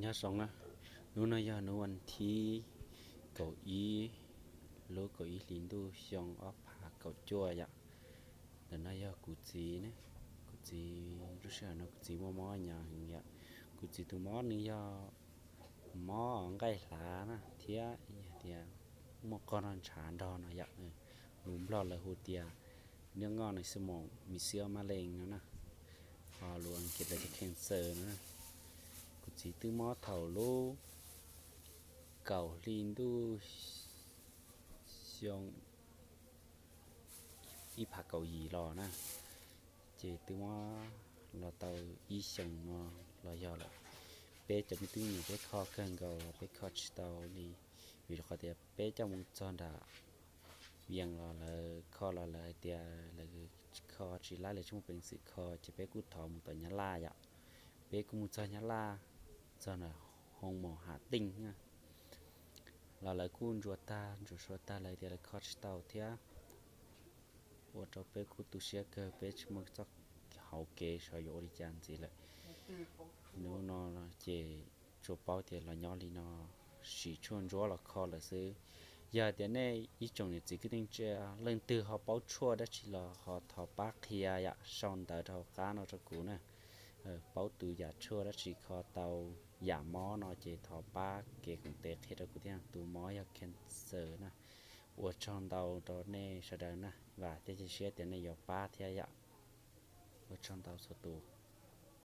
Nyob zoo na, hnub no yog hnub vas thib kaum ib lub kaum ib hlis ntuj xyoo ob phav kaum cuaj yom. Ntawm no yog kuv txiv ne, kuv txiv lub sij hawm no kuv txiv muaj mob nyo heev yom. Kuv txiv tus mob nws yog mob nqaij hlav na thiab yog tias muaj qoj nrog ntshav nrog no yom. Lus Nplog lawv hu tias nước ngọt này, xương mỏng, mì sữa, mắc lem no na, ho lus Askiv lawv tias cancer no na. Kuv txiv twb mob thaum lub kaum hli ntuj xyoo ib phav kaum yim los na, ces twb mob los tau ib xyoos no los yog lawm. Peb cov me tub me nyuam peb kho kawg nkaus los peb kho tsis tau li, vim rau qhov tias peb coj mus txog nram Vias los lawv kho los lawv hais tias lawv kho tsis laib, lawv tsis muaj peev xwm kho, ces peb kuj thov mus tom Nyab Laj yom. Peb kuj mus txog Nyab Laj, txog nram Hoo Mos Ham Teej na, los lawv kuj ntsuas tag ntsuas sua tag lawv tias lawv kho tsis tau thiab. Ua rau peb kuj tu siab kawg, peb tsis muaj txoj hauv kev seb yuav ua li cas ntxiv lawm. Hnub no ces tsuas paub tias los nyob li no, siv tshuaj ntsuab los kho lawm xwb. Yog tias nej ib tsoom niam txiv kwv tij neej tsa leej twg ho paub tshuaj dab tsi los ho thov pab qhia yam sau ntawv rau hauv qab no rau kuv na. Paub tus yam tshuaj dab tsi kho tau yam mob no ces thov pab kev koom tes qhia rau kuv thiab. Tus mob yog cancer na. Ua tsaug ntau rau nej sawv daws na, vam thiab cia siab tias nej yuav pab thiab yom. Ua tsaug ntau txhua tus.